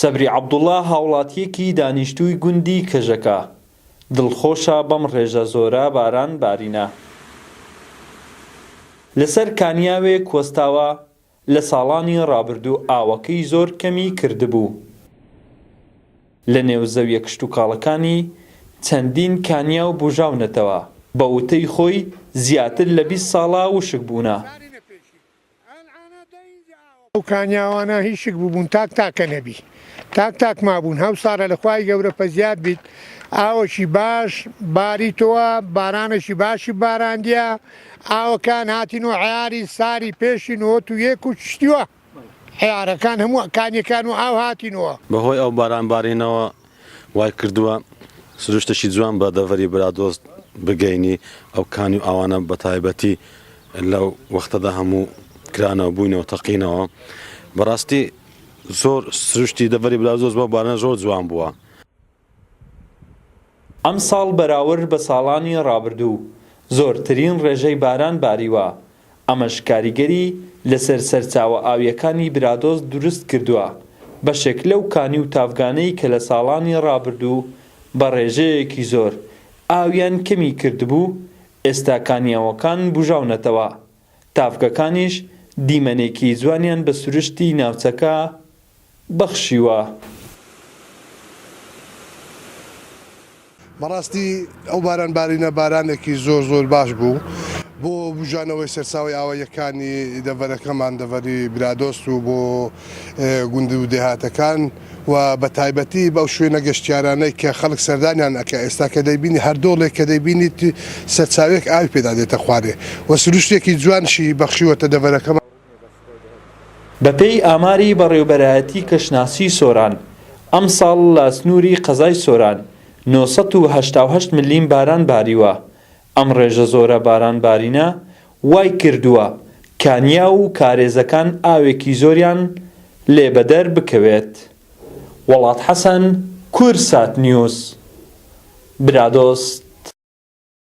سەبری عەبدوڵا هاوڵاتییەکی دانیشتووی گوندی کەژەکە، دڵخۆشە بەم ڕێژە زۆرە باران بارینە. لەسەر کانیاوێک وەستاوە لە ساڵانی ڕابردوو ئاوەکەی زۆر کەمی کردبوو. لە نێو زەویە کشتوکاڵەکانی چەندین کانیاو بوژاونەتەوە، بە وتەی خۆی زیاتر لە 20 ساڵە وشک بوونە. ئەو کانیاوانە هیشک ببوون تاک تاکە نەبی تاک تاک مابوون هەو ساڵە لە خوای گەورە پەزیاد بیت ئاوەکی باش باریتەوە بارانەکی باشی باراندیە ئاوەکان هاتین و عیاری ساری پێشی نۆت و یەک و شتیوە عیارەکان هەموو کانیەکان و ئاو هاتینەوە. بەهۆی ئەو باران بارینەوە وای کردووە سروشتێکی جوان بە دەڤەری برادۆست بگەینی، ئەو کانی و ئاوانە بە تایبەتی لەو وەختەدا هەموو کرانەوە بووینەوە تەقینەوە بەڕاستی زۆر سروشتی دەڤەری برادۆست بەو بارانە زۆر جوان بووە. ئەمساڵ بەراورد بە ساڵانی ڕابردوو زۆرترین ڕێژەی باران باریوە، ئەمەش کاریگەری لەسەر سەرچاوە ئاوییەکانی برادۆست دروست کردووە، بەشێک لەو کانی و تاڤگانەی کە لە ساڵانی ڕابردوو بە ڕێژەیەکی زۆر ئاویان کەمی کردبوو، ئێستا کانیاوەکان بوژاونەتەوە، تاڤگەکانیش دیمەنێکی جوانیان بە سروشتی ناوچەکە بەخشیوە. بەڕاستی ئەو باران بارینە بارانێکی زۆر زۆر باش بوو بۆ بوژانەوەی سەرچاوەی ئاواییەکانی دەڤەرەکەمان دەڤەری برادۆست و بۆ گوند و دێهاتەکان و بە تایبەتی بەو شوێنە گەشتیارانەی کە خەڵک سەردانیان ئەکا ئێستا کە دەیبینی هەر دۆڵێک کە دەیبینیت سەرچاوێک ئاوی پێدا دێتە خوارێ و سروشتێکی جوانشی بەخشیوەتە دەڤەرەکەمان. بەپێی ئاماری بەڕێوبەرایەتی کەشناسی سۆران، ئەمساڵ لە سنووری قەزای سۆران 988 ملیم باران باریوە، ئەم ڕێژە زۆرە باران بارینە وای کردووە کانیاو و کارێزەکان ئاوێکی زۆریان لێ بەدەر بکەوێت. وەڵات حەسەن، کوردسات نیوز، برادۆست.